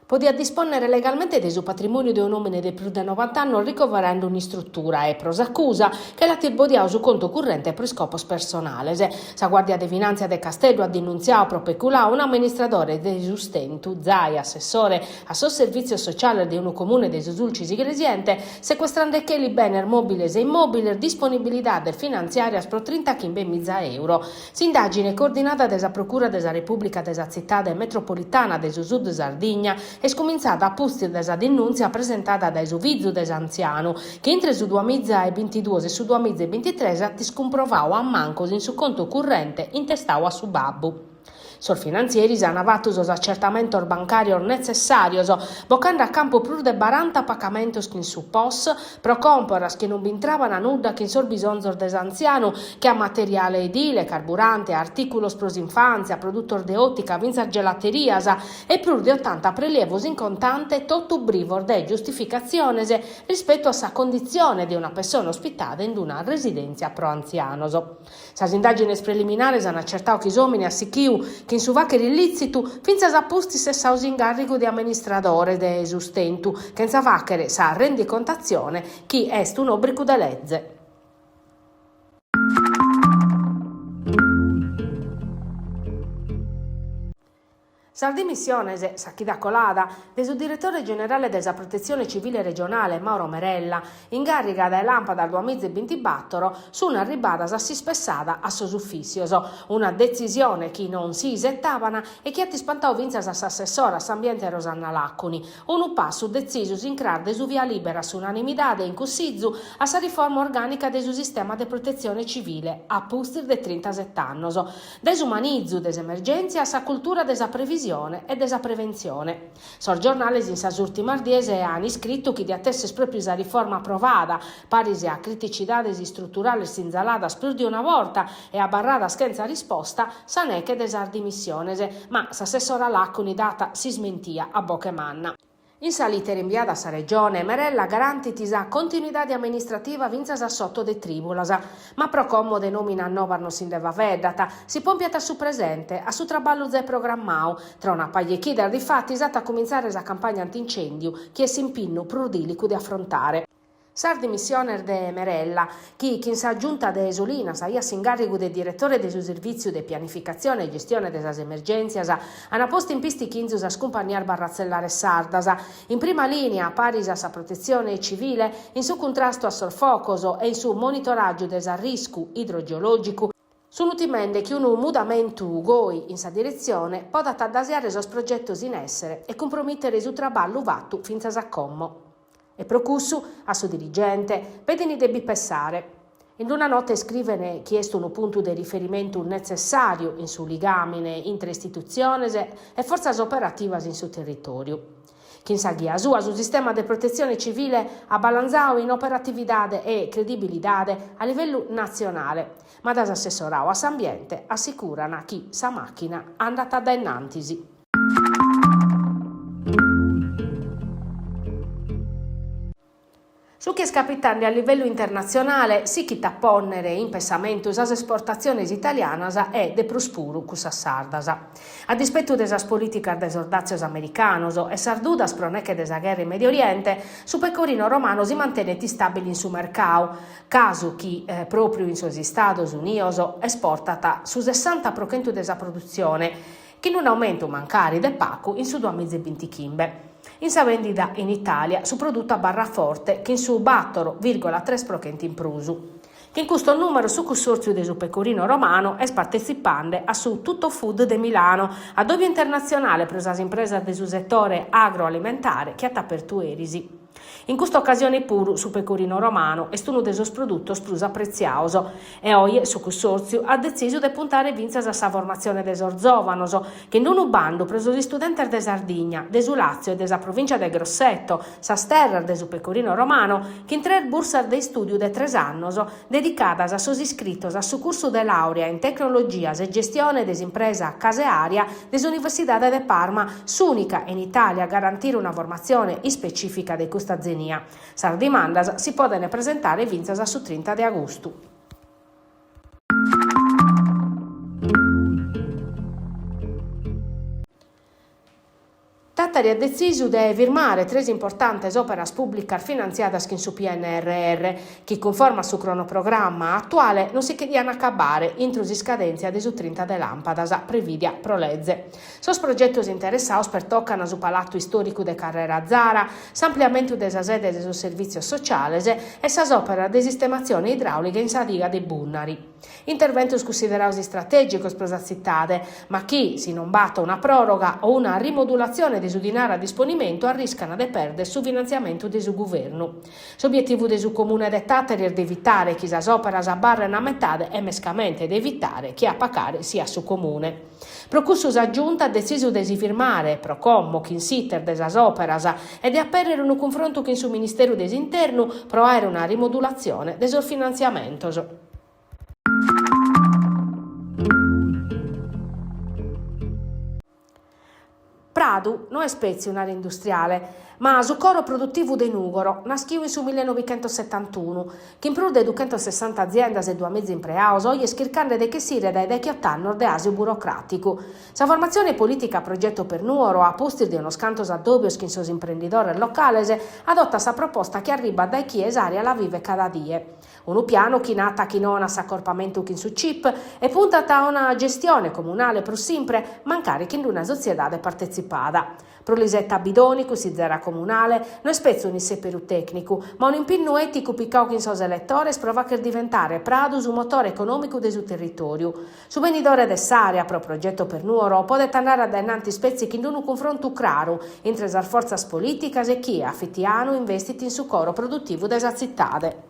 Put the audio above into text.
Podiat dispònnere legalmente de su patrimòniu de un'òmine de prus de novant'annos ricoverau in un'istrutura e, pro s'acusa, che l'at isbodiau su contu currente pro iscopos personales. Sa Guàrdia de Finàntzia de Casteddu at denuntziau pro peculau un'amministradore de sustentu, zai assessore a sos servìtzios sociales de unu comune de su Sulcis Iglesiente, secuestrandecheli benes mòbiles e immòbiles, disponibilidades finantziàrias pro trintachimbemiza euro. S'indàgine, coordinada dae sa Procura de sa Repùblica de sa Tzitade Metropolitana de su Sud Sardigna, est cumintzada a pustis de sa denùntzia presentada dae su fizu de s'antzianu, chi intre su duamiza e bintiduos e su duamiza e bintitres at iscumprovadu ammancos in su contu currente intestadu a su babbu. Sos finantzieris ant fatu sos acertamentos bancàrios netzessàrios, bocande a campu prus de baranta pacamentos chin su POS pro còmporas chi non b'intrabant nudda chin sos bisonzos de s'antzianu, che a materiale edile, carburante, artìculos pro s'infàntzia, produtos de òtica, fintzas gelaterias, e prus de otanta prelievos in contante, totu brivos de giustificatziones rispetu a sa conditzione de una pessona ospitada in una residèntzia pro antzianos. Sas indàgines preliminares ant acertadu chi s'òmine at sighiu chin su fàghere illìtzitu fintzas a pustis sessadu s'ingàrrigu de amministradore de sustentu, chentza fàghere sa rendicontatzione chi est un'òbrigu de leze. Sas dimissiones, sa chida colada, de su diretore generale de sa Protetzione Civile regionale Mauro Merella, in gàrriga dae làmpadas duamiza e bintibàtoro, sunt arribadas a s'ispessada a sos ufìtzios. Una detzisione chi non si isetaban e chi at ispantadu fintzas a s'assessora a s'ambiente Rosanna Laconi. Unu passu detzisu s'incras de su via lìbera a s'unanimidade in Cussizu a sa riforma orgànica de su sistema de protetzione civile, a pustis de trintasete annos. Dae su manizu de s'emergèntzia a sa cultura de sa previsione e de sa preventzione. Sos giornales in sas ùrtimas dies ant iscritu chi diat èssere pròpiu sa riforma aprovada, paris a criticidades istruturales sinzaladas prus de una borta e abarradas chentza risposta, sa neche de sas dimissiones. Ma s'assessora Laconi dat s'ismentia a boche manna. In sa lìtera imbiada a sa Regione, Merella garantit sa continuidade amministrativa fintzas a s'oto de trìbulas. Ma pro como de nòminas novas non si nde faeddat, si pòmpiat a su presente, a su traballu zai programmadu. Tra una paja 'e chidas, difatis, at a cumintzare sa campagna antincèndiu, chi est s'impinnu prus dìlicu de afrontare. Sas dimissiones de Merella, chi chin sa giunta de Solinas aiat s'ingàrrigu de diretore de su Servìtziu de Pianificatzione e Gestione de sas Emergèntzias, ant postu in pistichinzu sas cumpannias barratzellares sardas, in prima lìnia paris a sa Protetzione Civile, in su cuntrastu a sos focos e in su monitoràgiu de s'arriscu idrogeològicu, Sunt timende chi unu mudamentu goi in sa diretzione podat addasiare sos progetos in èssere e cumpromìtere su traballu fatu fintzas a como. E pro cussu, a su dirigente, pedin de bi pessare. In una nota iscriven chi est unu puntu de riferimentu netzessàriu in su ligàmine intre istitutziones e fortzas operativas in su territòriu. Chin sa ghia sua su sistema de protetzione civile at balanzadu in operatividade e credibilidade a livellu natzionale, ma dae s'assessoradu a s'ambiente assicuran chi sa màchina andat a dae innantis. Su chi est capitende a livellu internatzionale sichit a pònnere in pessamentu sas esportatziones italianas e, de prus puru, cussas sardas. A dispetu de sas polìticas de sos dàtzios americanos e sas dudas pro neche de sa gherra in Medio Oriente, su pecorino romano si mantenet istàbile in su mercadu, casu chi, pròpriu in sos Istados Unidos, esportat su sessanta pro chentu de sa produtzione, chin un'aumentu mancari de pacu in su duamizebintichimbe. In sa bèndida in Itàlia su produtu abarrat forte chin su bàtoro vìrgola tres pro chentu in prus. Chin custos nùmeros su Cussòrtziu de su Pecorino Romano est partetzipande a su Tuttofood de Milano, addòbiu internatzionale pro sas impresas de su setore agroalimentare chi at apertu eris. In custa ocasione puru su pecorino romano est unu de sos produtos prus apretziados e oje su cussòrtziu at detzisu de puntare fintzas a sa formatzione de sos zòvanos, chin unu bandu pro sos istudentes de Sardigna, de su Làtzio e de sa provìncia de Grosseto, sas terras de su pecorino romano, chin tres bursas de istùdiu de tres annos dedicadas a sos iscritos a su cursu de làurea in Tecnologias e Gestione de s'impresa caseària de s'Universidade de Parma, s'ùnica in Itàlia a garantire una formatzione ispecìfica de custa zenia. Sas dimandas si podent presentare fintzas a su trinta de agustu. Tàtari at detzisu de firmare tres importantes òperas pùblicas finantziadas chin su PNRR, chi cunforma a su cronoprogramma atuale non si che diant acabare intro s'iscadèntzia de su trinta de làmpadas prevìdia pro leze. Sos progetos interessados pertocan su Palatu Istòricu de Carrera Zara, s'ampliamentu de sa sede de sos servìtzios sociales e sas òperas de sistematzione idràulica in sa diga de Bùnnari. Interventos cussiderados istratègicos pro sa tzitade, ma chi, si non b'at una pròroga o una rimodulatzione de su dinare a disponimentu arriscant de pèrdere su finantziamentu de su guvernu. S'obietivu de su Comune de Tàtari est de evitare chi sas òperas abarrent a metade e mescamente de evitare chi a pagare siat su Comune. Pro cussu sa Giunta at detzisu de si firmare, pro como, chin s'iter de sas òperas e de apèrrere unu cunfrontu chin su Ministeru de s'Internu pro àere una rimodulatzione de sos finantziamentos. Pradu no est petzi un'àrea industriale, ma su coro produtivu de Nùgoro, naschidu in su millenovichentossetantunu, chin prus de duchentosessanta aziendas e duamiza impreados, oje est chircande de chessire dae dechiott'annos de àsiu burocràticu. Sa formatzione polìtica Progetto per Nuoro, a pustis de unos cantos addòbios chin sos imprendidores locales, adotat sa proposta chi arribat dae chie s'àrea la vivet cada die. Unu pianu chi nat chi nono a s'acorpamentu chin su CIP e puntat a una gestione comunale prus simpre, mancari chin una sotziedade partetzipada. Pro Lisetta Bidoni, cussizera comunale, no est petzi un'issèperu tècnicu, ma un'impinnu èticu picadu chin sos eletores pro fagher diventare Pradu su motore econòmicu de su territòriu. Su benidore de s'àrea pro Progetto per Nuoro podet andare a dae innantis petzi chin unu cunfrontu craru intre sas fortzas polìticas e chie a fitianu investit in su coro produtivu de sa tzitade.